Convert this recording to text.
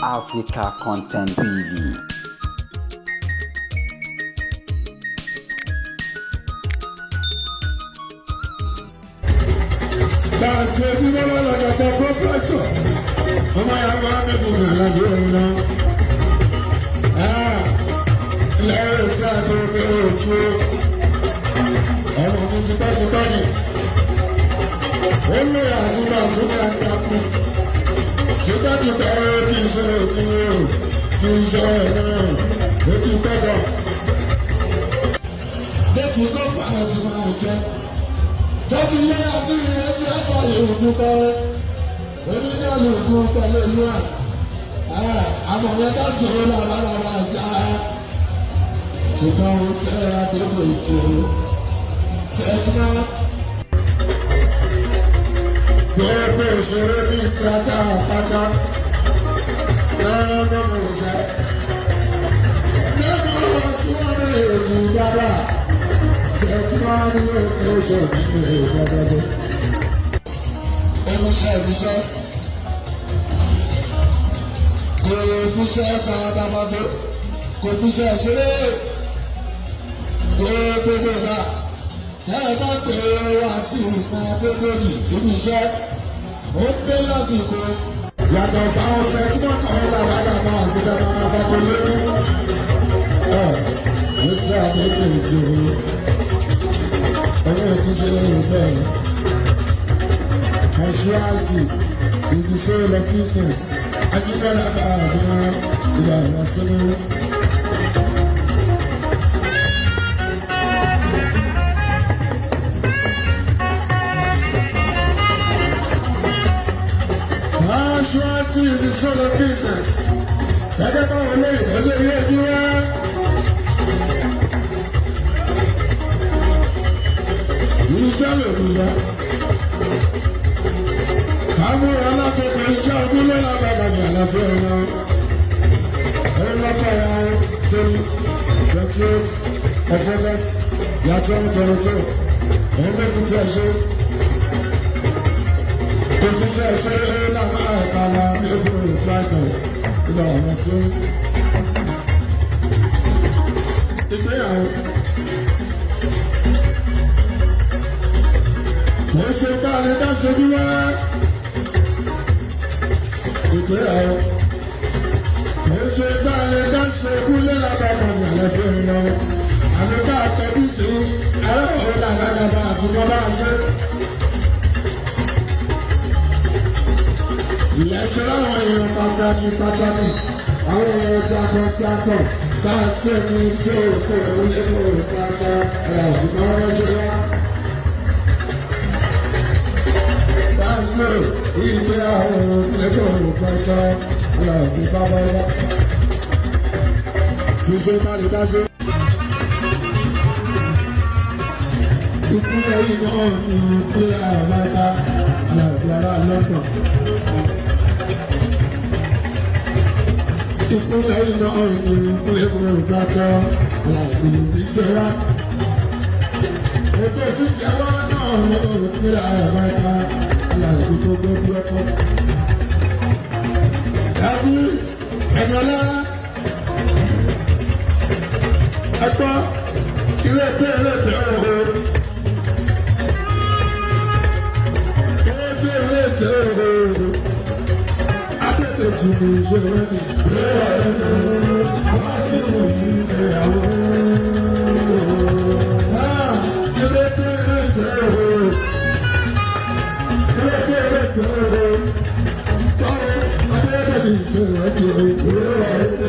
Africa Content TV. Tàṣe tí wọ́n lọ lọ́kàtà pọ́pẹ́tọ̀. Ọmọ ya máa ń mẹ́kùn ní àlàyé òun náà. Lẹ́yìn sáà tó ń bẹ òtún. Ọmọ mi ti bá ṣe tọ́ni. Ó lè àṣùbà àṣùbà àtàkùn. Tipẹ́tipẹ́ kì í ṣe òní o, kì í ṣe ọ̀nà. Ó ti gbọ́dọ̀. Jẹ́ ti kọ́ pàṣẹ máa jẹ tọ́jú ilé àti ìrẹsì àpàlẹ̀ òtútọ́ èmi náà lè kú pẹ̀lú ìlú à àmọ̀ yẹn ká jòrò làbàlàbà sí ara ṣùgbọ́n ó ṣe àdébò ìjòrò ṣẹ́tìmá. Gbogbo ìṣòro bíi tíátà pátá lọ́wọ́ mọ̀ ṣe. Lẹ́nu wọn sí wọn ní èjì dára ṣẹ́tìmá nínú oṣù nínú ìgbàgbọ́. Oníṣẹ́ ìfiṣẹ́ kò fiṣẹ́ sáádámátó, kò fiṣẹ́ ṣeré gbogbo ìgbà. Tẹ́ ẹ bá pè é wá sí ìmọ̀ gbogbo síbi iṣẹ́, ó ń dé lásìkò. Yàtọ̀ sáwọn ọ̀sẹ̀ tí wọ́n kàn ń làbàdà máa ṣe dáná máa fẹ́ lórí. Ẹ̀ ló ṣe àdéhùn ìjòyè owó ìkíṣe ìfẹ́. Punctuality is the soul of business. Ajíbọ́lá bá àzúmọ́ ìgbà ìwàsílẹ̀. Punctuality is the soul of business. Gẹ́gẹ́ báwo lè ìtọ́jú ilé ẹjú wá. Iṣẹ́ lè rúra. Kámúra alákòókò iṣẹ́ ojúlé lágbàdàgbà àlàáfíà ọ̀nà. Ẹ̀rọ lọ́kọ̀ ya torí 28 of August ya 2022. Ẹ̀rọ mẹ́fì tí a ṣe. Kò sí iṣẹ́ ṣe lábá ẹ̀ka la ní ogun ìpláìtàn ìgbà ọ̀nà sí. Ìgbéyàwó. Kò ṣe bá a lè dá ṣojú wá. Ìgbéyàwó. Kò ṣe bá a lè dá ṣe kúlé lábàbà ní àlọ́jọ́ ìlọ. Àmì bá a pẹ̀lú sí ará òun làbàdàbà àsìkò bá a ṣe. Ìlẹ̀ṣẹ̀ láwọn èèyàn pàtàkì pàtàkì, àwọn èèyàn jagunjagun bá a ṣe ní ijó òkú onímọ̀ pátá ẹ̀rọ ìgbọ́n ránṣẹ́ wá. Bá a ṣe ìgbé àwọn onímọ̀ pátá ẹ̀rọ ìgbọ́n bá wá. Kì í ṣe má lè dá sí. Ìpínlẹ̀ yìí náà ní ìpínlẹ̀ àbáta àlàbí ará lọ́tọ̀. Ìpínlẹ̀ yìí náà ní ìpínlẹ̀ ìgbàtọ̀ àlàbí ìjọba. Ètò ìjọba náà ní ìpínlẹ̀ àbáta àlàbí gbogbo bí ọkọ. Ẹbí ẹ̀dọ́lá ẹgbọ́ ilé ẹgbẹ́ ilé ẹgbẹ́ ọ̀hún. Ilé ẹgbẹ́ ilé ẹgbẹ́ ọ̀hún. Adébẹ̀jì ni ìṣòro ni. Wá sí òní ìyàwó. Ilé ẹgbẹ́ ilé ẹgbẹ́ ọ̀hún. Ilé ẹgbẹ́ ilé ẹgbẹ́ ọ̀hún. Tọ́wọ́ Adébẹ̀jì ìṣòro ni.